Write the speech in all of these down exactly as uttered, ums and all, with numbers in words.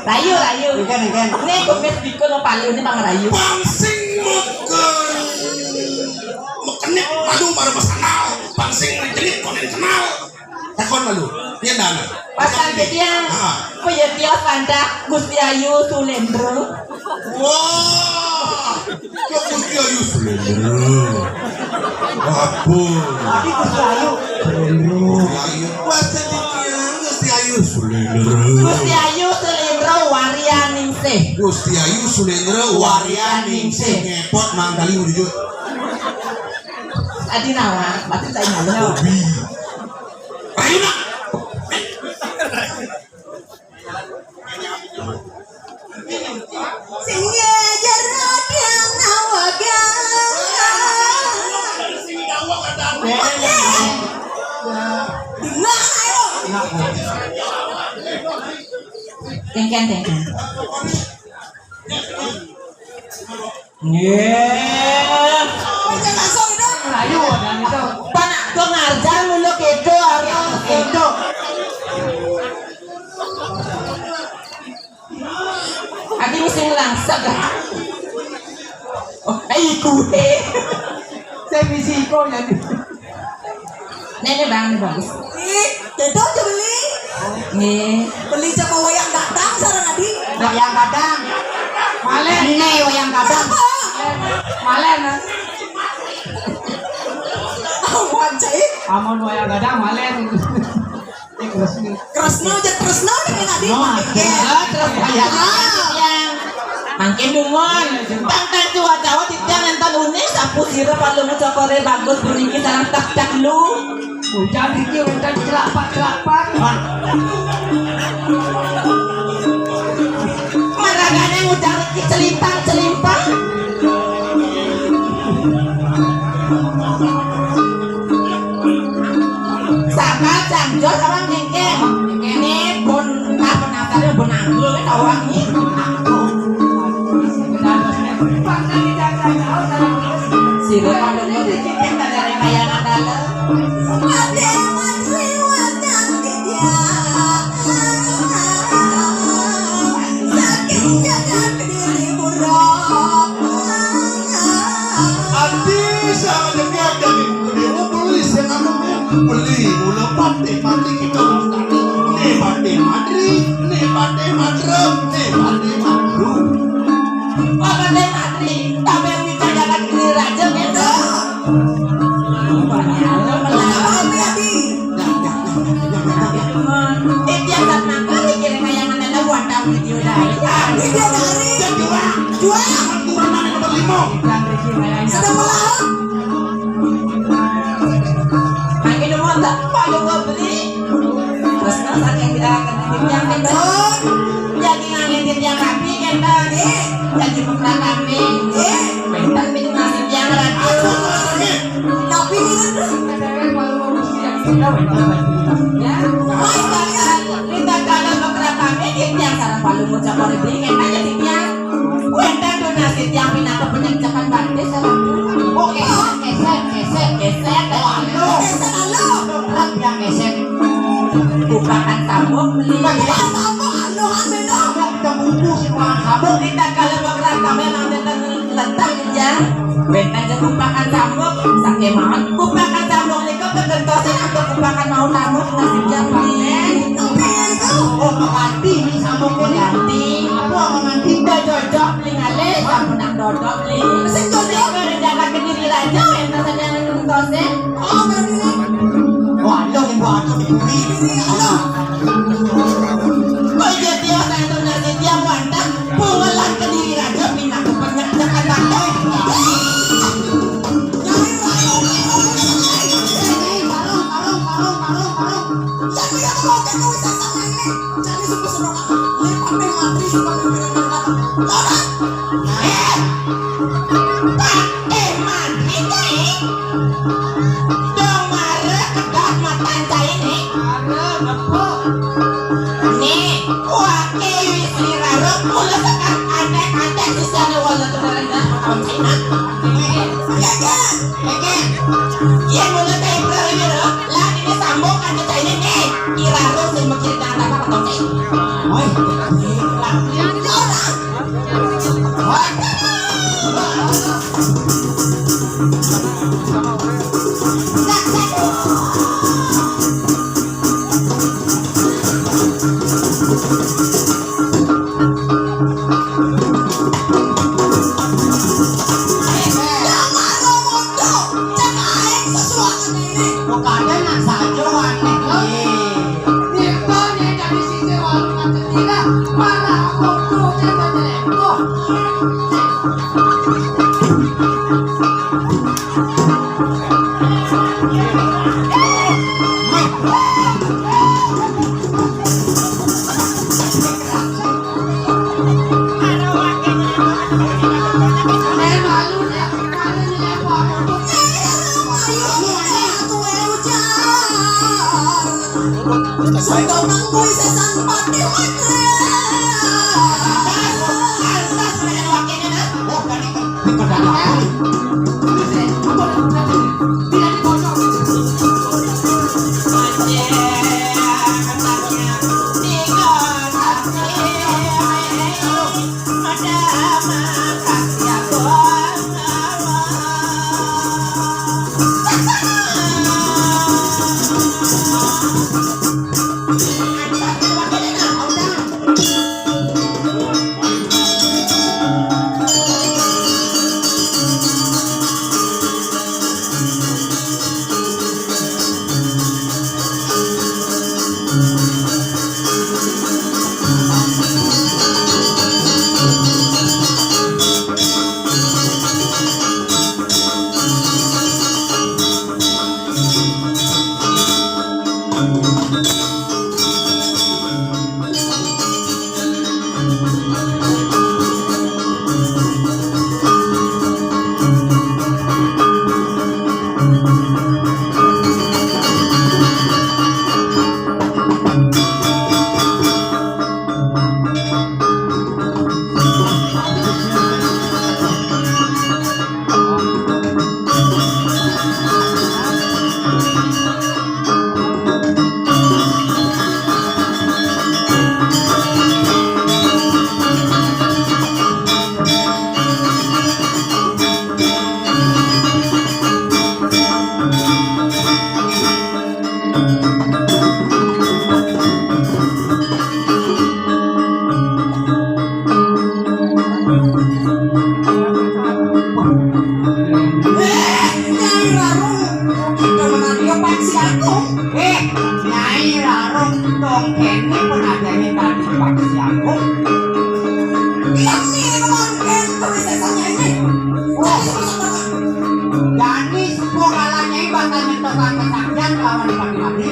Rayu, rayu. Engken, engken. Né kumis bikun mau palu né pang rayu. Pang sing meken. Mekenit, aduh, baru masanal. Pang sing jenit, kok ada kenal. Takon malu. Nyendana. Pasal dia. Ah. Apa ya dia pandak Gusti Ayu Sulendro? Wah. Ya Gusti Ayu Sulendro. Apa? Tadi Gusti Ayu Sulendro. Gusti Ayu. Wah, jadi dia Gusti Ayu Sulendro. Gusti Ayu Sulendro Waryaningsih. Gusti Ayu Sulendro Waryaningsih. Ngepot Mang Dali mau dijut. Adi nawa, berarti saya nyawa. Hobi. Ayo nak. Sing jero tiang nawaga. Dengar ayo. Tengken, tengken. Nggih. Ayo, dan itu. Panak tuh ngarjang dulu gitu, harus gitu. Adi mesti ngelangsek. Oh, eh, iku, eh. Saya misi iko ya. Nenek bang, bagus. Ih, itu aja beli. Nih. Beli sama wayang datang, sarang adi. Wayang datang. Malen. Ini wayang datang. Apa? Malen. Awan, cai. Amun wayang datang, malen. Kresno aja, Kresno nih tadi. Mangkin dumun. Tang tang tua Jawa titiang enten unik sapu sira palu cokore bagus buniki sareng tak tak lu. Ujan iki ujan celapak-celapak. Maragane ujan iki celimpang-celimpang. Saka cangjo sama ngengkeng. Ini pun entah penatanya pun anggul kan orang ini. Sila pada ini dikit dari kayangan dalam. Ada yang mati, ada yang tidak. Saking jagat diri buruk. Ati salah dengar dari bukune, oh, beli sing anu, beli mula pate mati kita wong tani. Ne pate matri, ne pate matro, ne pate matru. Apa ne matri? Tapi yang bisa jalan kiri raja gitu. Titiang tak nangkal kira kayangan ada wadah video dari. Video dari. Jual. Kurang nomor lima. Sudah melaut. Makin nomor tak palu gua beli. Terus kan saking tidak akan titiang itu. Jadi ngangin titiang rapi kan tadi. Jadi pemberat kami. Bentar bikin nasib yang rapi. Tapi ini kan. Ya. Kita kalau bekerja kami, kita yang sarang palu ngucap oleh beli, kita jadi yang. Wénten donasi tiang pinaka penyengcekan batis. Oke, geser, geser, geser. Waduh. Geser, halo. Berat yang geser. Bukakan tabung, beli. Bukakan tabung, halo, halo. Kita butuh si orang tabung. Kita kalau bekerja kami, nanti letak ya. Wénten kupakan sambung, sakémaon kupakan sambung nika kegentosan atau kupakan mau tamu nasib jam paling. Oh, pengganti ini sambung pengganti. Apa pengganti? Tidak cocok beli ngalih, sampun nang dodok beli. Sing cocok. Nika di jagat Kediri Raja, wénten saja yang kegentosan. Oh, berarti ini. Waduh, yang buat aku dibeli. Ini, halo. Kok iya tiang satu nasi tiang wantah, pungelan Kediri Raja pindah ke banyak tekan batu. Dong mara kedah matan cai né. Né, waké wis lirarep mula sekar antek-antek sisane wala tunarengan paton Cina. Kéké, kéké. Yén mula cai pralirep, lah ini sambung kan cai né, né. Irarep sing mikir kata paton Cina. Woi. Eh, Nyai Rarung, kita menanti opan si Agung. Eh, Nyai Rarung, tong kene penadanya tadi Pak si Agung. Iya, ini memang, eh, terus saya tanya ini. Oh. Jadi, sepuh kalanya ibaratnya tukang kesaktian lawan pagi-pagi.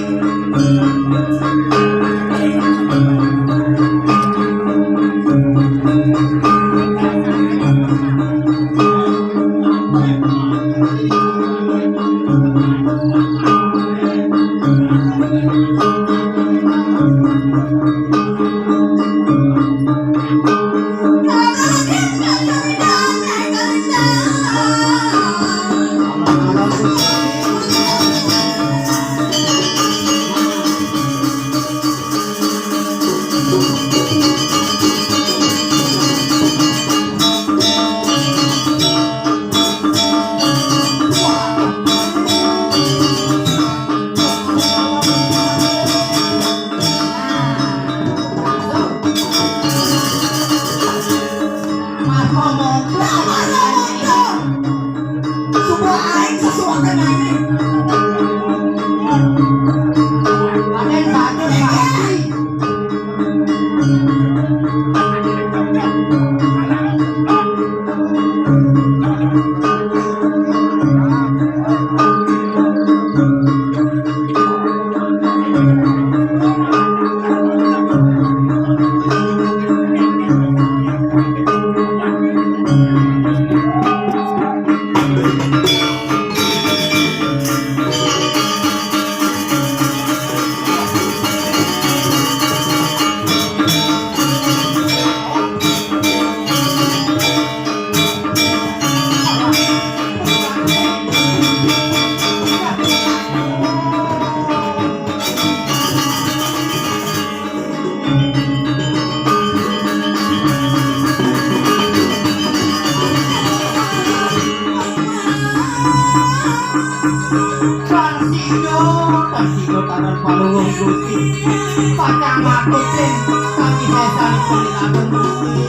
Gusti, patang atus sing kawisésan pun dilatur Gusti.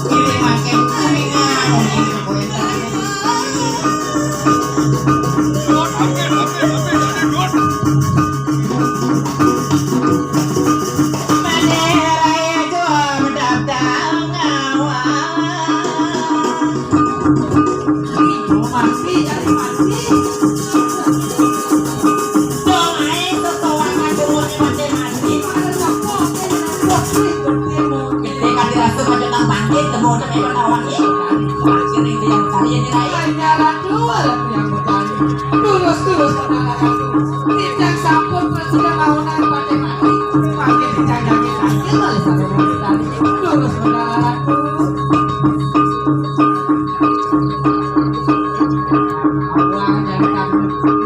Ngiring mangkin kuring ngiring. Mane raya jua mendaftar ngawal. Mati, jadi mati. Dong aing sesuai dengan umurnya masing-masing. Ada siapa yang repot nih? Gedé kan dirasa pada nang bangkit, temu temu pada wangi. Kering dia mencari yang lain. Hanya ratu, ratu yang mencari. Terus, terus, saudara ratu. Tidak sampun sudah mau nang pada mati. Makin dicari-cari oleh saudara ratu. Terus, saudara ratu. Awal dari kamu.